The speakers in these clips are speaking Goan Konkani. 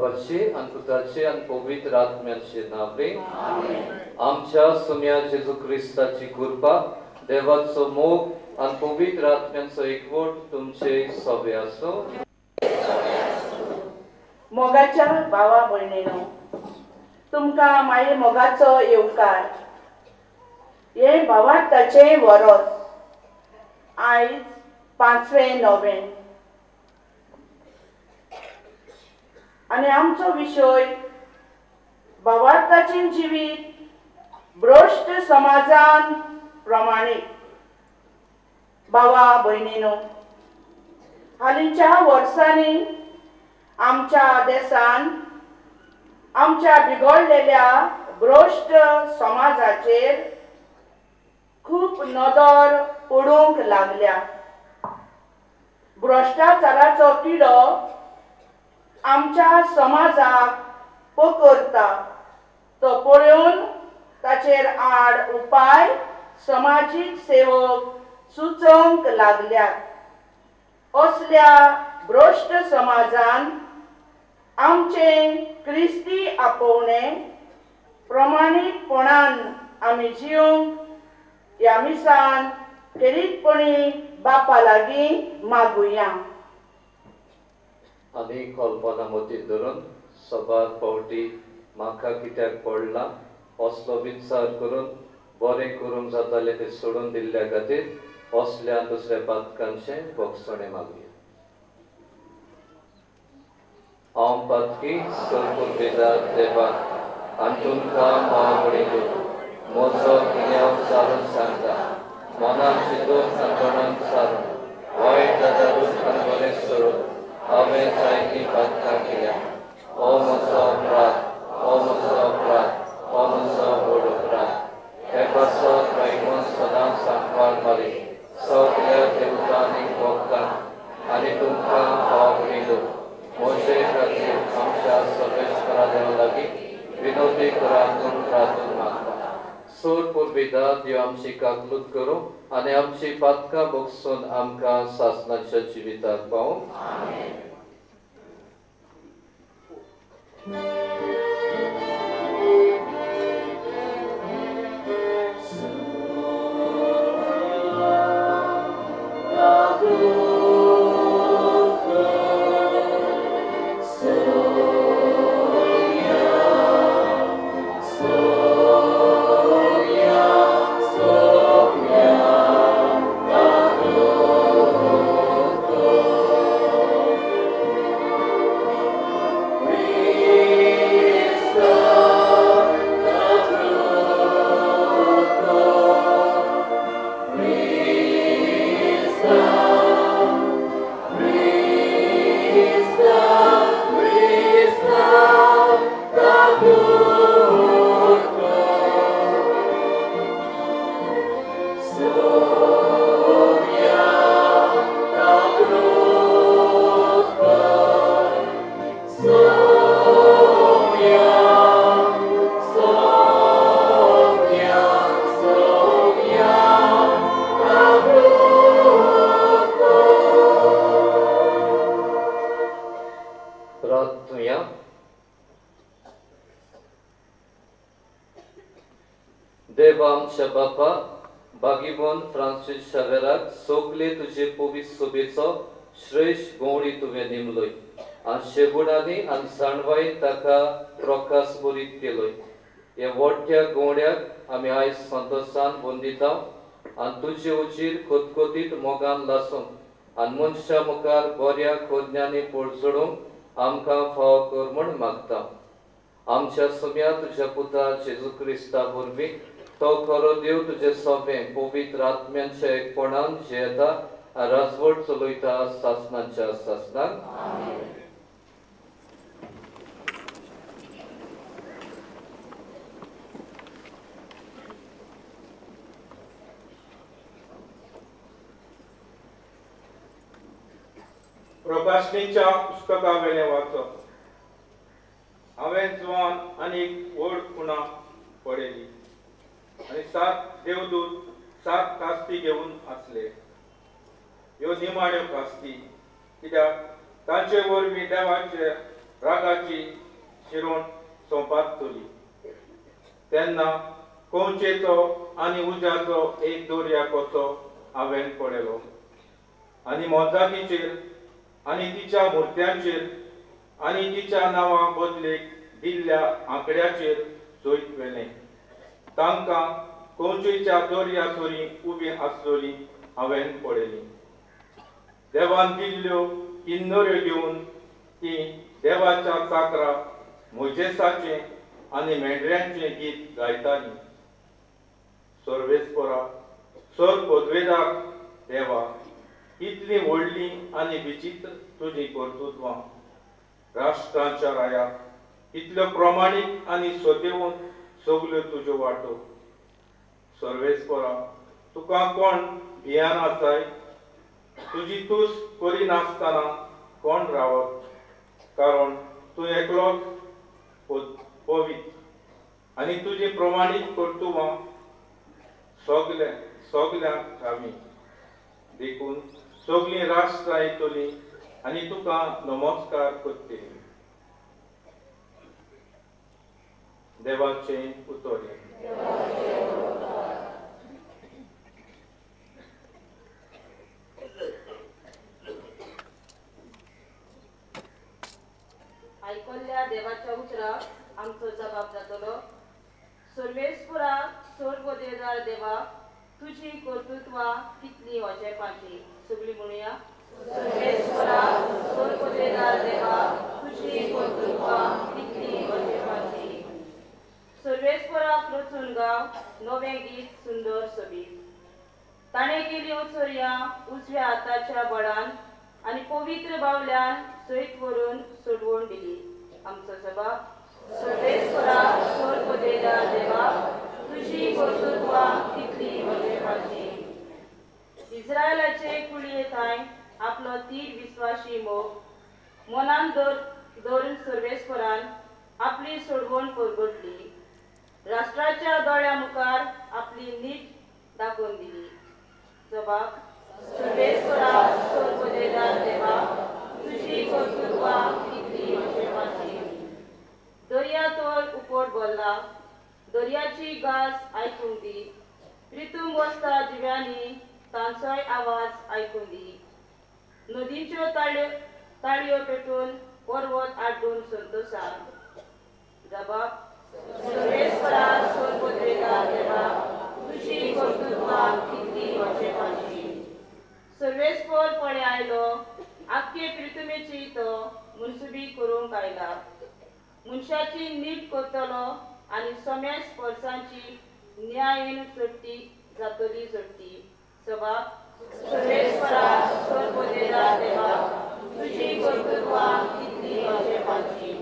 बापाचे आनी पुताचे आनी पवित्र आत्म्याचे नांवे आमच्या सुम्या जेजू क्रिस्ताची कृपा, देवाचो मोग आनी पवित्र आत्म्यांचो एकवट तुमचे सवे आसूं। मोगाच्या भावा भयणीनो, तुमकां माये मोगाचो येवकार। हें भावार्थाचें वरस आयज 5वें नोव्हेंबर आनी आमचो विशय भावार्थाचें जिवीत भ्रश्ट समाजान प्रमाणीत। भावा भयणीनो, हालींच्या वर्सांनी आमच्या देशान आमच्या बिगडलेल्या भ्रश्ट समाजाचेर खूब नदर पडूंक लागल्या। भ्रश्टाचाराचो किडो आमच्या समाजाक पकरता तो पळोवन ताचेर आड उपाय समाजीक सेवक सुचोवंक लागल्यात। असल्या भ्रश्ट समाजान आमचें क्रिस्ती आपोवणें प्रमाणीकपणान आमी जिवंक ह्या मिसान खेरीतपणी बापा लागीं मागुया। आनी कल्पना मतींत धरून सबार फावटी म्हाका कित्याक पडलां असलो विचार करून बरें करूंक जातालें तें सोडून दिल्ल्या खातीर असल्या दुसऱ्या पातकांचें भोगसणें मागुया। हांव पातकी सरपुर्वेदार देवाक आनी तुमकां भाव म्हजो गिन्याव सारून सांगता। मनान चिंतून आनी तोंडान सारून वायट जातारून आनी बरें सोडून हांवें जायतीं पातकां केल्या। हो म्हजो अपराध, हो म्हजो अपराध, हो म्हजो व्हड अपराध। हे पासत वैगून सदांच सांकवाळ मारी सगल्या देवतांनी भोगतां आनी तुमकां भाव भयणीनो म्हजे खातीर आमच्या सर्वेस्परा देवा लागीं विनोदी करात म्हूण प्रार्थना मागता। सोर पुर्विदा देव आमची काकलूत करूं आनी आमची पातकां भोगसून आमकां सासणाच्या जिविताक पावूं। देवा आमच्या बापा, बागीबोन फ्रांसीस शावेराक सगळे तुजे पवित्र सोबेचो श्रेश्ठ गवळी तुवें नेमलोय आनी शेगुणांनी आनी जाणवायेन ताका प्रकाश बरीत केलोय। ह्या व्हडल्या गवड्याक आमी आयज संतोशान बंदिता आनी तुजे उजीर खतखतीत मोगान लासूंक आनी मनशां मुखार बऱ्या खोज्ञांनी पडझडूंक आमकां फाव कर म्हूण मागता। आमच्या सुम्या तुज्या पुता जेजू क्रिस्ता वरवीं तो खरो देव तुजे सोबें पवित्र आत्म्यांच्या एकपणान जियेता राजवट चलयता सासणाच्या सासणाक। प्रभाषणीच्या पुस्तकावेलें वाचप। हांवें जुवान आनीक व्हड खुणा पळयली आनी 7 देवदूत 7 कास्ती घेवन आसले। ह्यो निमाण्यो कास्ती, कित्याक तांचे वरवीं देवाचे रागाची शिरोण सोंपातली. तेन्ना कंवचेचो आनी उज्याचो एक दर्या कसो हांवें पळयलो आनी मोजाकीचेर आनी तिच्या मुर्त्यांचेर आनी तिच्या नांवा बदलेक दिल्ल्या आंकड्याचेर जैत व्हेलें. तांकां कंवचेच्या दर्या सरी उबी आसलोली हांवें पळयली. देवान दिल्ल्यो किन्नऱ्यो घेवन ती देवाच्या चाकरा मोजेसाचें आनी मेंढऱ्यांचें गीत गायताली. सर्वेस्परा, सर पदवेदार देवा, इतली व्हडली आनी विचित्र तुजी कर्तृत्वां. राष्ट्रांच्या राया, इतल्यो प्रमाणीक आनी सतेवन सगल्यो तुज्यो वाटो. सर्वेस्परा, तुका कोण भियान आसाय? तुजी तूस करिनासतना कोण रावत? कारण तूं एकलोच पवित्र आनी तुजी प्रमाणीत कर्तुवां सगल्या सगल्यांक ठावी. देखून सगलीं राष्ट्रां येतलीं आनी तुका नमस्कार करतलीं. देवाचें उतर. आयकल्ल्या देवाच्या उतराक आमचो जबाब जातलो. सर्वेस्परा, सर्वदेदार देवा, तुजी कर्तृत्वां कितलीं अजेपाचीं. सगळीं म्हणुया. सर्वेस्परा, सर्वदेदार देवा, तुजी कर्तृत्वां कितलीं अजेपाचीं. सर्वेस्पराक रचून गाव नवें गीत सुंदर सोबीत. ताणें केली ओचोरया उजव्या हाताच्या बळान आनी पवित्र बावल्यान सयत व्हरून सोडवण दिली. आमचो जबाब. सर्वेस्परा, सर्वदेदार देवा, तुजी कर्तृत्वां कितलीं अजेपाचीं. इस्रायलाचे कुळये थांय आपलो तीर विस्वाशी मोग मनान धरून सर्वेस्परान आपली सोडवण परगटली. राष्ट्राच्या दोळ्या मुखार आपली नीट दाखोवन दिली. जबाब. सर्वेस्परा, सर्वदेदार देवा, तुजी कर्तृत्वां कितलीं अजेपाचीं. दर्या तर उपट भरला, दर्याची गाज आयकूंक दी. रितूंक वसता जिव्यांनी तांचोय आवाज आयकूंक दी. नदीच्यो ताळयो पेटून पर्वत आड्डून संतोसान. जबाब. सर्वेस्परा, सर्वदेदार देवा, तुजी कर्तृत्वां कितलीं अजेपाचीं. सर्वेस्पर पळय आयलो, आख्खे प्रितुमेची तो मुनसुबी करूंक आयला. मनशाची नीट करतलो आनी समेस्त स्पर्शांची न्यायेन सोडटी जातली सोडटी. जबाब. सर्वेस्परा, सर्वदेदार देवा, तुजी कर्तृत्वां कितलीं अजेपाचीं.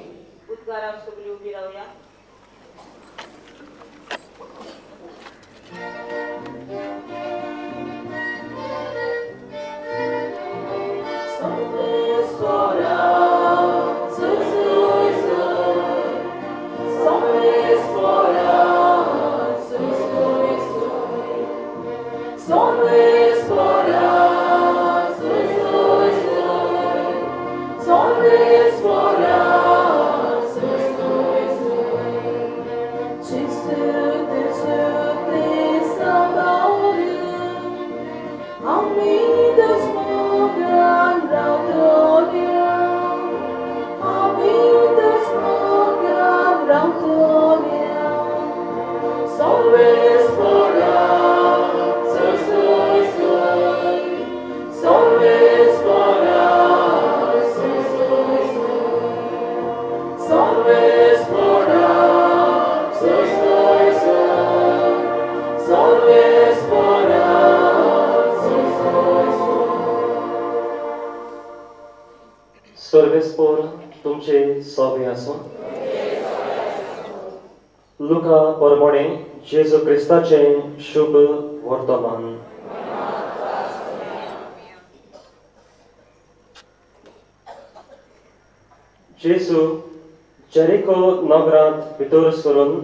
उद्गाराक सगळीं उबी रावया. सर्वेस्पोर तुमचे सोबे आसूं. लुका परमणे जेजू क्रिस्ताचें शुभ वर्तमान. जेजू जेरिको नगरांत भितर सरून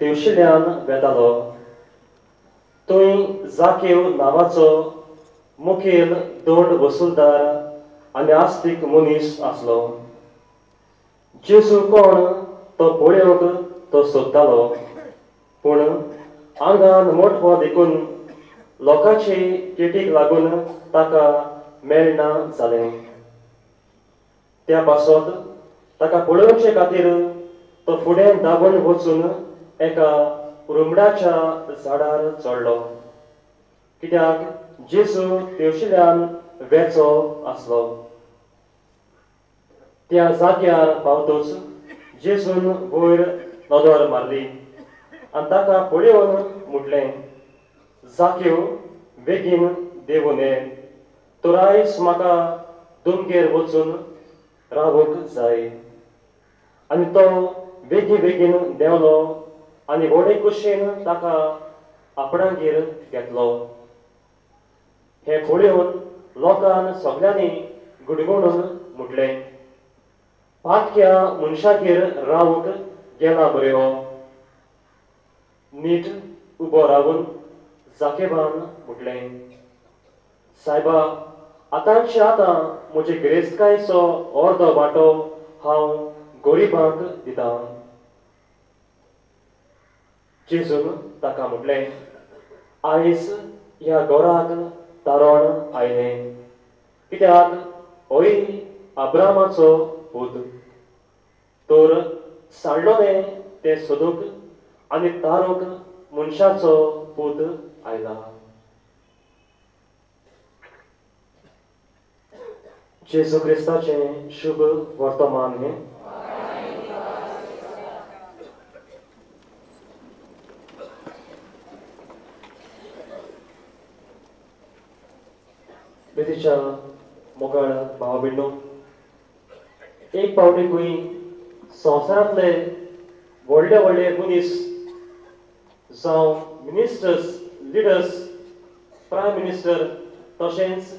तेवशिल्यान वेतालो. थंय जाकेव नांवाचो मुखेल दंड वसुलदार आनी आस्तीक मनीस आसलो. जेजू कोण तो पळोवंक तो सोदतालो, पूण आंगान मोटवो देखून लोकांचे केटीक लागून ताका मेळना जालें. त्या पासत ताका पळोवचे खातीर तो फुडें धांवून वचून एका रुमडाच्या झाडार चडलो, कित्याक जेजू तेवशिल्यान वेचो आसलो. त्या जाग्यार पावतच जेजून वयर नदर मारली आनी ताका पळोवन म्हटलें, जाक्यो बेगीन देवून ये, तर आयज म्हाका दोंगेर वचून रावूंक जाय. आनी तो बेगीन बेगीन देंवलो आनी व्हडे कुशीन ताका आपणागेर घेतलो. हें पळोवन लोकान सगळ्यांनी गुणगुणून म्हटलें, पातक्या मनशागेर रावूंक गेला बरे हो. नीट उबो रावून जाकेबान म्हटलें, सायबा, आतांचे आतां म्हजे गिरेस्तकायेचो अर्दो वांटो हांव गरिबांक दितां. जेजून ताका म्हटलें, आयज ह्या घराक तारण आयलें, कित्याक होय अब्रामाचो पूत. तर सांडलोलें तें सोदूंक आनी तारूंक मनशाचो पूत आयला. जेजू क्रिस्ताचें शुभ वर्तमान हें. बेतीच्या मोगाळ भावा भयणो, एक पावटी खंय संवसारांतले व्हडले व्हडले मनीस जावं मिनिस्टर्स, लिडर्स, प्रायम मिनिस्टर, तशेंच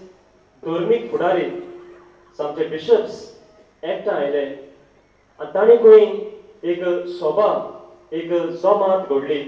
धर्मीक फुडारी आमचे बिशप्स एकठांय आयले आनी तांणी खंय एक सभा, एक जमात घडली.